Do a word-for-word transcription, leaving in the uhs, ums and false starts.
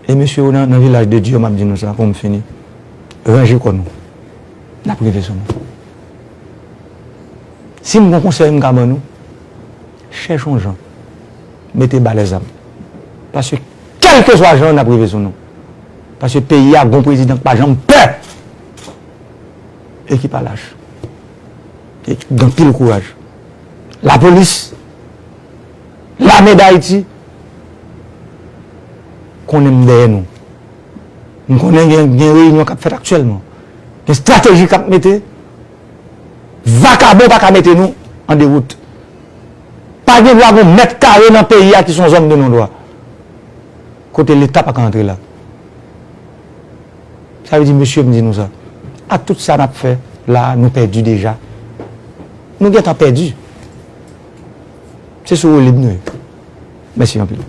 E mesye yo nan, nan vilaj de Dye, m ap di nou sa pou m fini. Ranje kò nou. N ap rive sou nou. Si m gon konsèy m ka ban nou, chèche yon jan. Mete ba lèzam. Paske kèlkeswa jan, n ap rive sou nou. Paske peyi a gon prezidan k pa janm pè. E ki pa lach. E ki gen anpil kouraj. Lapolis, Lame Dayiti, konnen m dèyè nou. M konnen gen, gen reyinyon k ap fèt aktyèlman. Gen estrateji k ap mete. Vakabon pa ka mete nou an dewout. Pa gen dwa gon mèt kare nan peyi a ki se yon zòn de non dwa. Kote Leta pa ka antre la. Sa vle di, mesye, m di nou sa. Ak tout sa n ap fè la, nou pèdi deja. Nou gentan pèdi. Se sou woulib nou ye. Mèsi anpil.